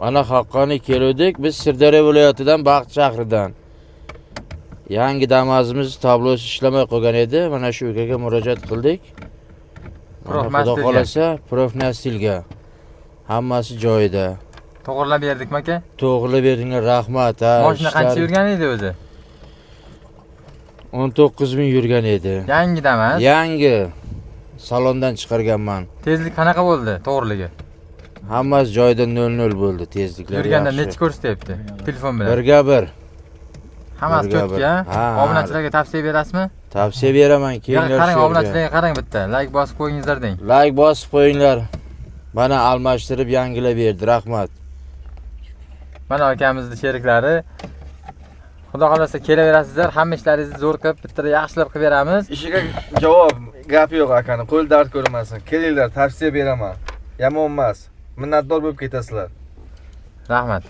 Mana haqqoniy keluvdik. Biz Sirdaryo viloyatidan, Baxt shahridan. Yangi Damazimiz tablosi ishlamay qolgan edi. Mana shu ukaga murojaat qildik. Mana Xudo Profnastilga. Xohlasa, profnastilga. Hammasi joyida. To'g'irlab berdikmi, aka? To'g'rilab berdinglar, rahmat. Ha, Mashina qancha yurgan edi o'zi? 19 ming yurgan edi. Yangi Damas. Yangi salondan chiqarganman. Tezlik qanaqa bo'ldi, to'g'riligi? Hammasi joyida, 0-0 bo'ldi tezliklar. Yurganda yaxshi. nechi ko'rsatyapti? Telefon bilan. Birga bir. Hammasi Birga cho'tka. bir. Ha. Obunachilarga tavsiya berasizmi? Tavsiya beraman, kelinglar Qarang, shu yerga. obunachilarga qarang bitta. Like bosib qo'yingizlar deng. Like bosib qo'yinglar. Mana almashtirib, yangilab berdi. Rahmat. Mana akamizni sheriklari. Xudo xohlasa, kelaverasizlar. Hamma ishlaringizni zo'r qilib, bitta yaxshilab qilib beramiz. Ishiga javob gap yo'q akani. Qo'l dard ko'rmasin. Kelinglar, tavsiya beraman. Yomon emas. Minnatdor bo'lib ketasizlar. Rahmat.